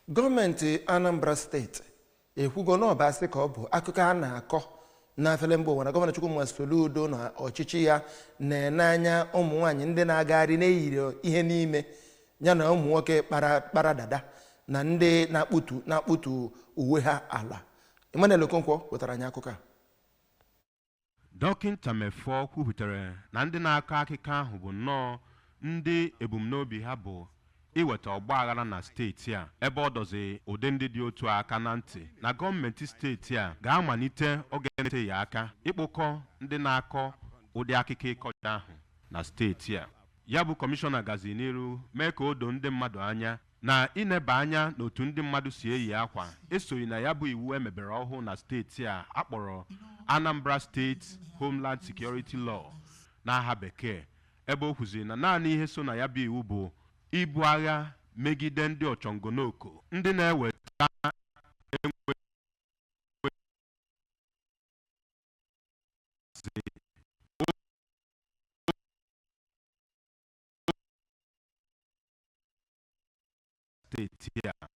Gọọmenti Anambra Steeti ekwugo na ọ bụ asị ka ọ bụ akụkọ a na-akọ n'afele mba ụwa na Gọvanọ Chukwuma Soludo na ọchịchị ya na-ene anya ụmụ nwaanyị ndị na-agagharị na-eyiri ihe n'ime ya na ụmụ nwoke kpara dada na ndị na-akpụtu uwe ha ala. Emmanuel Okonkwo wetara anyị akụkọ a. Dọkịnta Mefor kwupụtara na ndị na-akọ akụkọ ahụ bụ nnọọ ndị ebumnobi ha bụ iweta ọgba aghara na steeti a, ebe ọ dọzi ụdị ndị dị otu a aka na ntị na gọọmenti steeti a ga-amalite oge na-eteghị aka ịkpụkọ ndị na-akọ ụdị akụkọ ịkọcha ahụ na steeti a. Ya bụ kọmishọna gazi n'iru mee ka o doo ndị mmadụ anya na ineba anya n'otu ndị mmadụ si eyi akwa esoghị na ya bụ iwu emebere ọhụụ na steeti a akpọrọ Anambra State Homeland Security Law n'aha bekee, ebe o kwuziri na naanị ihe so na ya bụ iwu bụ ibu agha megide ndị ọchọngonoko ndị na-eweta enweghị steeti a.